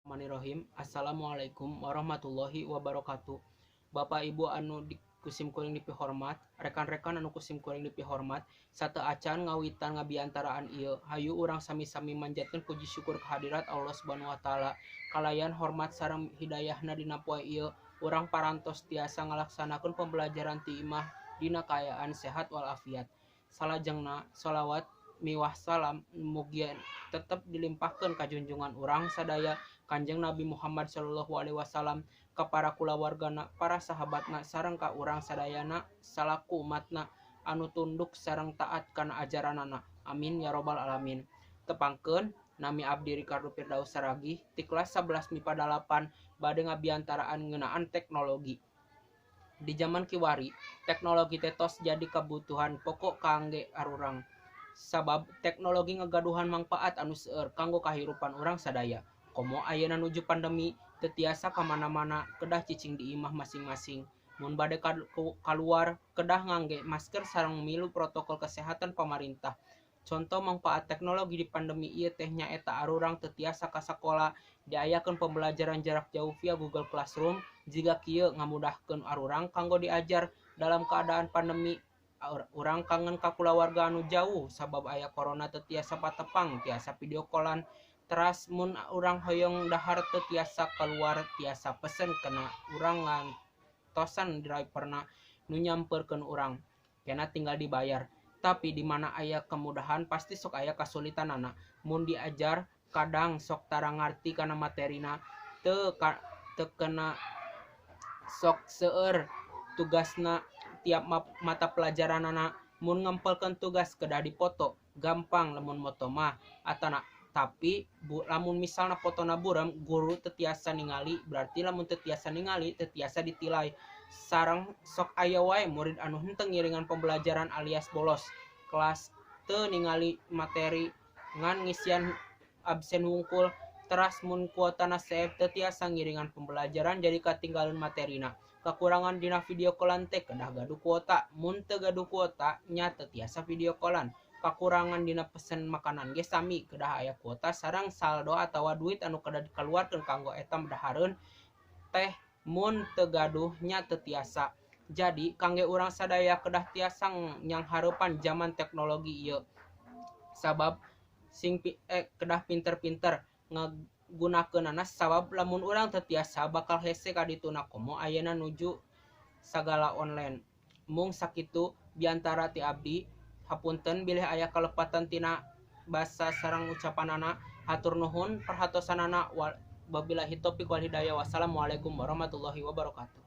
Bismillahirrahmanirrahim. Assalamualaikum warahmatullahi wabarakatuh. Bapak Ibu anu di ku sim kuring dipihormat, rekan-rekan anu ku sim kuring dipihormat, sateuacan ngawitan ngabiantaraan ieu, hayu urang sami-sami manjatkeun puji syukur kehadirat Allah Subhanahu wa taala. Kalayan hormat sareng hidayahna dina poe ieu, urang parantos tiasa ngalaksanakeun pembelajaran ti imah dina kaayaan sehat walafiat. Salajengna sholawat miwah salam mugia tetep dilimpahkeun ka junjungan urang sadaya, Kanjeng Nabi Muhammad sallallahu alaihi wasallam, ka para kulawargana, para sahabatna, sareng ka urang sadayana salaku umatna anu tunduk sareng taat kana ajaranana. Amin ya robbal alamin. Tepangkeun, nami abdi Ricardo Firdaus Saragih ti kelas 11 MIPA 8 bade ngabiantaraan ngeunaan teknologi. Di jaman kiwari, teknologi teh tos jadi kabutuhan pokok kangge arurang. Sabab teknologi ngagaduhan mangpaat anu seueur kanggo kahirupan urang sadaya. Komo ayeuna nuju pandemi, teu tiasa ka mana-mana, kedah cicing di imah masing-masing. Mun bade kaluar kedah ngangge masker sareng milu protokol kesehatan pamarentah. Conto mangpaat teknologi di pandemi ieu teh nyaeta arurang teu tiasa ka sakola, diayakeun pembelajaran jarak jauh via Google Classroom, jiga kieu ngamudahkeun arurang kanggo diajar dalam keadaan pandemi. Urang kangen ka kulawarga anu jauh, sabab aya corona teu tiasa patepang, tiasa video callan. Teras mun urang hoyong dahar teu tiasa kaluar, tiasa pesen kana urang ngantosan driverna nu nyamperkeun urang, kena tinggal dibayar. Tapi di mana aya kemudahan pasti sok aya kasulitanana. Mun diajar kadang sok tara ngarti kana materina, teu kena, sok seueur tugasna tiap mata pelajaranana. Mun ngempelkeun tugas kedah dipoto, gampang lamun moto mah atana, tapi lamun misalna fotona buram, guru teu tiasa ningali, berarti lamun teu tiasa ningali teu tiasa ditilai. Sareng sok aya wae murid anu henteu ngiringan pembelajaran alias bolos kelas, teu ningali materi, ngan ngisian absen wungkul. Teras mun kuotana seep, teu tiasa ngiringan pembelajaran, jadi katinggalan materina. Kakurangan dina video callan teh kedah gaduh kuota, mun teu gaduh kuota nya teu tiasa video callan. Kakurangan dina pesen makanan ge sami, kedah aya kuota sareng saldo atawa duit anu kedah dikaluarkeun kanggo eta dahareun teh, mun teu gaduh nya teu tiasa. Jadi kangge urang sadaya kedah tiasa nyanghareupan jaman teknologi ieu, sabab sing kedah pinter-pinter ngagunakeunana, sabab lamun urang teu tiasa bakal hese ka dituna, komo ayeuna nuju sagala online. Mung sakitu biantara ti abdi, hapunten bilih aya kalepatan tina basa sareng ucapanana. Hatur nuhun perhatosanana. Wabillahi taufik wal hidayah, wassalamualaikum warahmatullahi wabarakatuh.